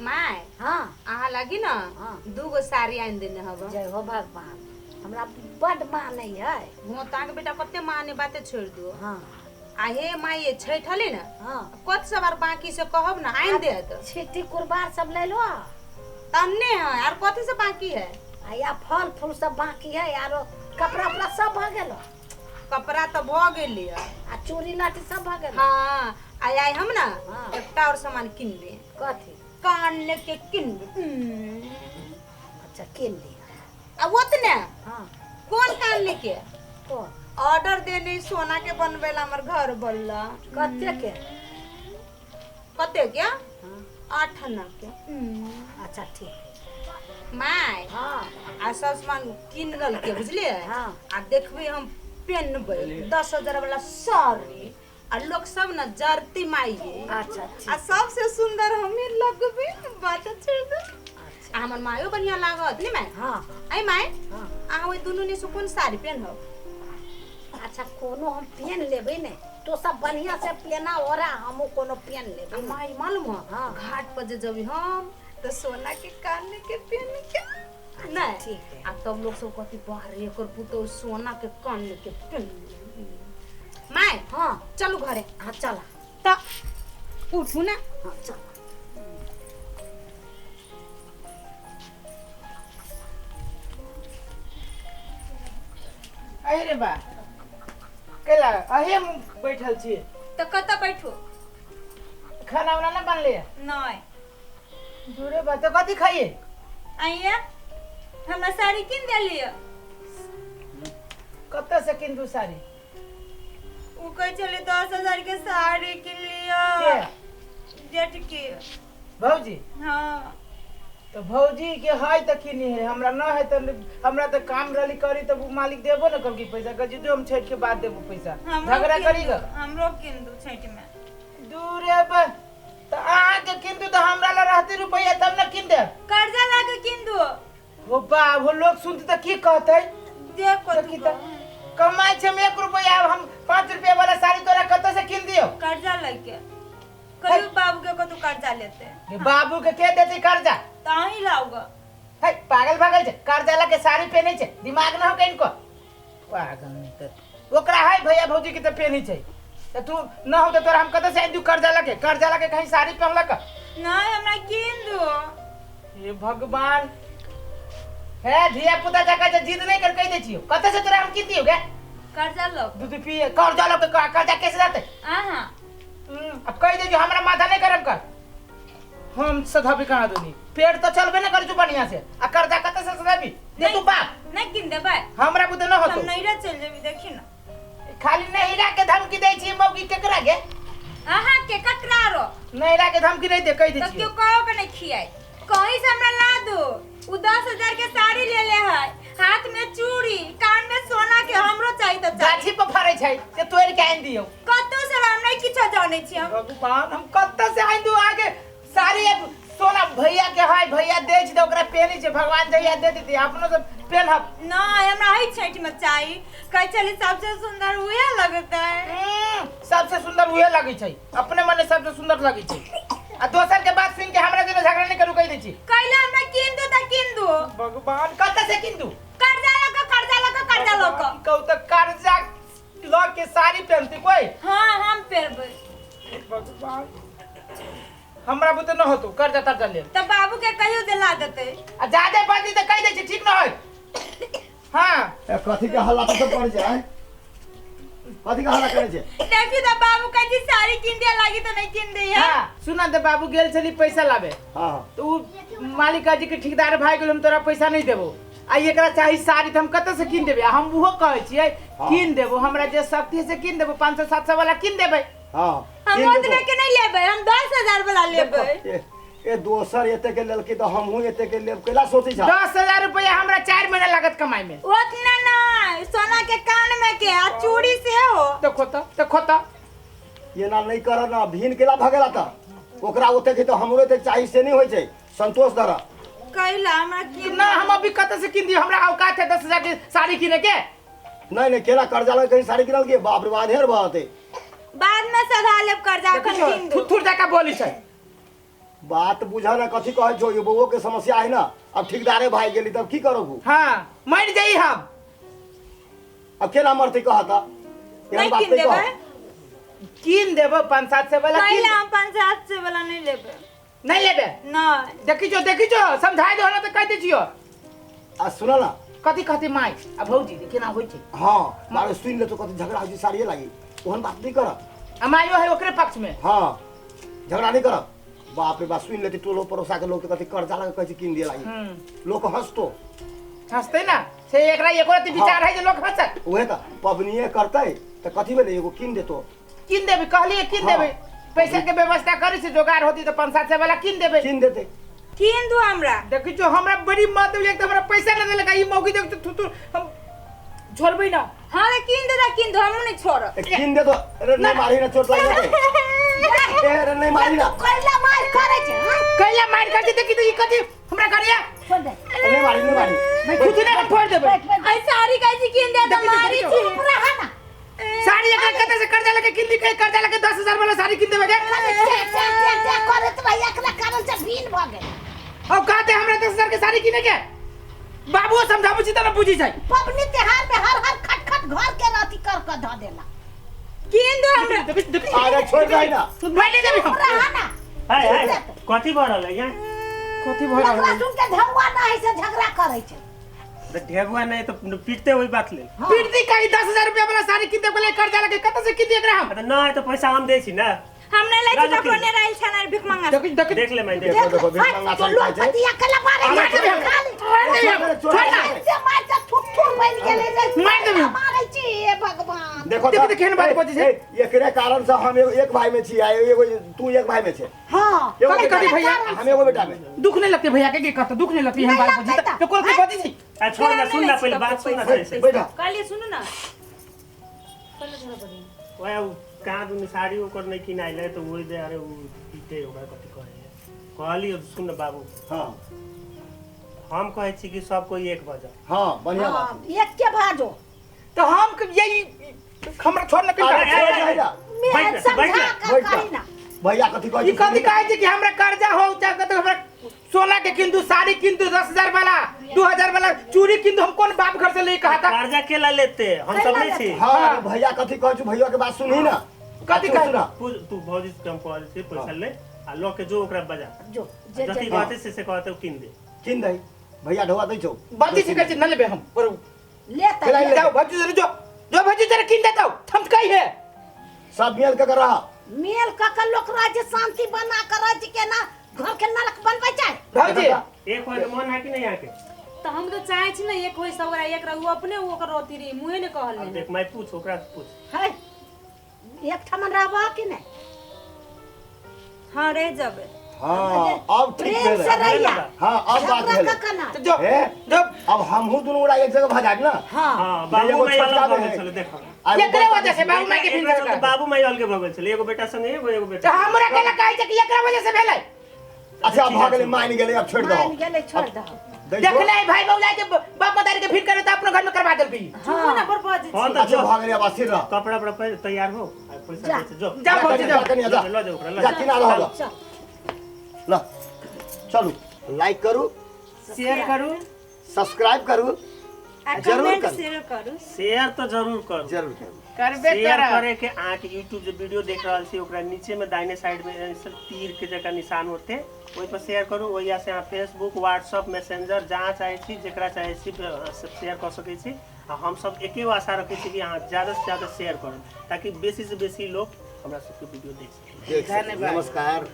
माय। हाँ। अहाँ लागी ना हाँ। दूगो साड़ी आनि देने हब। जय हो भगवान, हमरा बड मानै है। हो ताके बेटा कते माने बाते छोड़ दो। हाँ। आ हे माय ये छठ हले ना, हाँ। कत सब आर बाकी से कहब ना आनि देत। छिट्टी कुरबार सब ले लो। तन्ने है आर कथी से बाकी है? आ या फल फूल सब बाकी है, आरो कपड़ा उपड़ा सब भ गेलो। कपड़ा तो भ गेली है। आ चूड़ी लाठी सब भ गेलो। हाँ, आ आई हम ना हाँ। एकटा और सामान किनबे। कथी? कान लेके किनबे। अच्छा किन लिया। आ ओतने? हाँ। कोन कान लेके? कोन? ऑर्डर देने सोना के बनबे ला हमर घर बनला। कते के? कते के? हाँ। 8 आना के। अच्छा ठीक। My. हाँ। आ सब सामान किन गल के बुझलिए? हाँ। आ देखबे हम पेनबे 10,000 वाला साड़ी आ लोग सब न जरती माई गे। अच्छा ठीक। आ सबसे सुंदर हमें लगबे बात छोड़ दो। अच्छा। आ हमर मायो बढ़िया लागत ने my? हाँ। आई my? हाँ। अहाँ ओइ दुनू ने से कोन साड़ी पेनहब? अच्छा कोनो हम पेन लेबे ने तो सब बढ़िया से पेना ओरा, हमहू कोनो पेन लेबे। आ माई मालूम है? हाँ। घाट पर जे जबी हम तो सोना के कान के पेन के नहीं ठीक है। आ तब लोग सब कहती बाहर एकर पुतोह सोना के कान के पेन। My. हाँ। चलू घरे। हाँ चला। त उठू ना। हाँ चल। अरे बा कैला अहे हम बैठल छी। त कतऽ बैठू? खाना उना ना बनले? नहीं। दूरे बा तो कथी खाइए? आइए हमरा साड़ी किन देलिए। कतऽ से किन दू साड़ी? उ कहै छलै 10,000 के साड़ी किन लिअ। के? जेठ के। भौजी? हाँ। तो भौजी के है त किनी है, हमरा न है त हमरा त काम रहली करी त उ मालिक देबो न करकी पैसा, कह जो हम छठ के बाद देबो पैसा। हमरो झगड़ा किन करी दू, ग। हमरो किन दू छठ में। दूरे बा त अहाँ के किन दू त हमरा ला रहती रुपैया तब न किन देब। कर्जा ला के किन दू। हो बा हो लोग सुनते त की कहतै? देख त की त कमाइ छै हम 1 रुपैया, हम 5 रुपैया वाला साड़ी तोरा कतऽ से किन दियौ? कर्जा लके कहियो बाबू के कतौ कर्जा लेते। ये बाबू के के देती कर्जा? त अहीं लाओगे। है पागल भागल छै, कर्जा लके साड़ी पहनै छै, दिमाग न हो के इनको। पागल नहीं त ओकरा है भैया भौजी के त पहनै छै। त तू न हो त तोरा हम कतऽ से आनि दू कर्जा लके? कर्जा लके कहीं साड़ी पहनलक? नहीं हमरा किन दू। हे भगवान, हे धिया पुता जका जे जिद नहीं कर कह दै छियौ, कतऽ से तोरा हम किन दियौ गे? कर्जा लो। दूध पिए कर्जा लके कर्जा कैसे जाते? आहा। अब कह दे जो हमरा माथा नहीं गरम कर, हम सधाबी कहाँ दूनी? पेट तो चलबे न करै छौ बढ़िया से, आ कर्जा कतऽ से सधाबी? दे तू बाप। नहीं किन देबै। हमरा बुते न होतो। हम नैहरा चल जेबी देखी ना। खाली नैहरा के धमकी दै छी मौगी केकरा गे? अहाँ के ककरा रो? नैहरा के धमकी नहीं दे कह दे तो छी। क्यों कहो के नहीं खियाई? कहीं से हमरा ला दो। उ 10,000 के साड़ी ले ले है, हाथ में चूड़ी, कान में सोना के, हमरो चाहिए तो चाहिए। गाछी पर फरै छै से तोड़ के आनि दियौ। कतौ से हम नहीं किछो जानै छी हम। भगवान हम कतौ से आनि दू आगे साड़ी? अब सोना भैया के है, भैया दे छै त ओकरा पहनै छै, भगवान जहिया दे देती अपनो सब पहनब। नहीं हमरा है छठ में चाहिए, कहै छली सबसे सुंदर उहे लगतै। सबसे सुंदर उहे लगै छै, अपने मने सबसे सुंदर लगै छै। आ दोसर के बात सुन के हमरा जेना झगड़ा नहीं करू कह दै छी। कैला हमरा किन दू त किन दू। भगवान कतऽ से किन दू? कर्जा लऽ के, कर्जा लऽ के, कर्जा लऽ के। कहू त कर्जा लऽ के साड़ी पहनती कोई? हाँ हम पहनबै। भगवान हमरा बुते न होतो कर्जा तर्जा ले। त बाबू के कहियो दिला देतै। आ जादे बाजी त कह दै छी ठीक न होय। हाँ। ए कथी के हल्ला तो सब कर जाए, कथी के हल्ला करे छे? देखी त बाबू कहै छी साड़ी किन दे लागी त नहीं किन दे है। हाँ सुना त बाबू गेल छली पैसा लाबे। हाँ। तो उ मालिक जी के ठेकेदार भाई गेल, हम तोरा पैसा नहीं देबो, आ एकरा चाही साड़ी त हम कतऽ से किन देबै? आ हम उहो कहै छियै हाँ। किन देबो, हमरा जे शक्ति है से किन देबो, 500-700 वाला किन देबै। हाँ, हम किन ओतने देबो। के नहीं लेबै, हम 10,000 वाला लेबै। ए दोसर एते के लेलकै त हमहूँ एते के लेब, कैला सोचै छा? 10,000 रुपया हमरा 4 महीना लागत कमाई में। ओतना नहीं, सोना के कान में के आ चूड़ी सेहो। देखो त, देखो त। एना नहीं कर ना, भीन केला भगेला त ओकरा ओते के त हमरो एते चाही से नहीं होय छै, संतोष धर। कैला हमरा किन ना, हम अभी कतऽ से किन दियौ? हमरा औकात है 10,000 के साड़ी किने के? नहीं नहीं, केला कर्जा लगे कहीं साड़ी किनल के? बाप रे बाप, ढेर बात है। बाद में सधा लेब कर्जा, अखन किन दू। थुथुर जका बोली छै। बात बुझा ना कथी कहै छौ, यो बउओ के समस्या है ना। अब ठेकेदारे भाई गेली तब की करबू? हां मर जाई हम। अब केना मरतै कहता? नहीं किन देबै? किन देबो 5-700 वाला। नहीं हम 5-700 वाला नहीं लेबै। नहीं लेबे? नहीं। देखी जो समझाय दो ना त कह दै छियो। आ सुन ना कथी कहती माई आ भौजी केना होई छै? हां मारे सुन ले तो कथी झगड़ा होई छै साड़िए लागी, ओहन बात नहीं कर। आ माइयो है ओकरे पक्ष में। हां झगड़ा नहीं कर। बाप रे बाप सुन लेती टोलो पड़ोसा के लोग कथी कर्जा लगा कहै छै किन दिए लागी, लोग हंसतो। हंसते ना से एकरा एको रति विचार है जे लोग हंसत। उहे त पबनीए करतै त कथी भेलै एगो किन देतो। किन देबे कहलिए किन देबे, पैसा के व्यवस्था करी से जोगार होती त 5-700 वाला किन देबे। किन देते? किन दो हमरा। देखी जो हमरा बड़ी मत देलक त हमरा पैसा न देलक। ई मौगी देख त थुतु हम छोड़बै ना। हां रे किन दे किन दो, हम नहीं छोड़ब। किन दे तो अरे नहीं मारी ना चोट लागि जेतै। ए अरे नहीं मारी ना। कैला मार करै छै? कैला मार करै छै? देखी त ई कथी हमरा करिया। छोड़ दे। नहीं मारी नहीं मारी। खुद ने फोड़ देबे। आई साड़ी कहै छी किन दे त मारी छी। चुप रह ना। साड़ी एकरा कते से कर्जा लके किन दी के कर्जा लके 10,000 वाला साड़ी किन देबे के? टे टे टे करत रही एकरा कारण से भीन भ गेल। अब कहते हमरा 10,000 के साड़ी किने के? बाबू समझाबू छी त न बुझी छै। पबनी त्योहार में हर हर खट खट घर के राती कर के ध देला। किन दो हमरा। अरे छोड़ दे ना। बैठ देबे हम। रह ना। हाय हाय कथी भ रहल है यहाँ? कथी भ रहल है? सुन के ढंगवा ना है से झगड़ा करै छै। त ढेबुआ नहीं तो पीटते वही बात ले। पीटती कहीं 10,000 रुपया वाला साड़ी किन देबे कर्जा लके कत से किन दे एकरा हम? त न है तो पैसा हम दै छी ना। हम नहीं लै छी ककरो ने राइल छना भीख मंगा। देखी देखी देख ले मैं देखो देखो भीख मंगा तो लोग पतिया कला मारे मार देबे हम। मार देबे हम। छोड़ ना। से मार त थुक थुक बन गेलै रे। मार देबे हम। मारै छी हे भगवान। देखो देखो केहन बात बजै छै। एकरे कारण से हम एक भाई में छी आ एगो तू एक भाई में छै। हां कथी कथी भैया? हम एगो बेटा में। दुख नहीं लगते भैया के? के कहत दुख नहीं लगती हम बात बजै त कोन के बजै छी? आ छोड़ ना सुन ना पहिले बात सुन ना सही से। बैठा कहलिए सुनू ना पहिले झगड़ा करी। ओए उ कहाँ दुनी साड़ी ओकर नहीं किनाइले तो ओइ दे। अरे उ पीटे ओकरा कथी कहै है? कहली सुन बाबू। हां हम कहै छी कि सब कोई एक भऽ जाओ। हां बढ़िया बात। एक के भाजो तो हम यही हमरा छोड़ न के बैठ समझा कर कही ना भैया कथी कहै ई कथी कहै छै कि हमरा कर्जा हो चाहे कत हमरा सोना के किंदू साड़ी किंदू 10,000 वाला 2,000 वाला चूड़ी किंदू हम कोन बाप घर से ले कहता? कर्जा केला लेते हम सब नहीं छी। हां भैया कथी कहै छै? भैया के बात सुनही ना। कथी कहै ना तू भौजी से कम कहल छै पैसा ले आ ल के जो ओकरा बजा जो जे जति कहते से कहते किन दे। किन दे भैया ढोआ दै छौ। बाती से कहै छै न लेबे हम पर ले त जाओ भौजी जरा जो जो भौजी जरा किन देतौ हम कहि है सब मेल के रहा। मेल क के लोक राज्य शांति बना कर राज्य के ना घर के नरक बनबै छै। भौजी एक होय के मन है कि नहीं आके? त हम तो चाहे छी ना एक होय सब ओकरा एक रहू अपने ओकर अथी रे मुहे ने कहल अब देख मैं पूछ ओकरा से पूछ है एक ठमन रहबा कि नहीं? हां रह जबे। हां अब ठीक प्रेम से रहिया। हां अब बात भेलै। तो जो जो अब हमहु दुनू गोरा एक जगह भ जाब ना। हां हां बाबू माई अलग भऽ गेल छलै। देखो एकरे वजह से बाबू माई के फिर तो बाबू माई अलगे भऽ गेल छलै। एगो बेटा संगे एगो एगो बेटा त हमरा केला कहै छै कि एकरा वजह से भेलै। अच्छा भ गेलै मान गेलै अब छोड़ दो। मान गेलै छोड़ दो। देख ले भाई बौला के बाप मदारी के फिर करे त अपनो घर में करवा देलबी। हां ना बड़ बाज हां छी। त अच्छा भ गेलै अब अस्थिर रह। कपड़ा उपड़ा पहिर तैयार हो आ पैसा दे जो जा भौजी जा कनी जा ल जा ओकरा ल जा किना रह ल चलू लाइक करू शेयर करू सब्सक्राइब करू आ जरूर कमेंट करू। शेयर करू। शेयर तो जरूर करू। जरूर करू करबे शेयर करब। करे के आके YouTube जे वीडियो देख रहल छी ओकरा नीचे में दाहिने साइड में ऐसे तीर के जगह निशान होते ओहि पर शेयर करू। ओहिया से अहाँ फेसबुक व्हाट्सएप मैसेंजर जहाँ चाहे छी जेकरा चाहे छी सब शेयर कर सकै छी। आ हम सब एके गो आशा रखै छी कि अहाँ ज्यादा से ज्यादा शेयर करू ताकि बेसी से बेसी लोग हमरा सबके वीडियो देख सके। देख सकै। नमस्कार।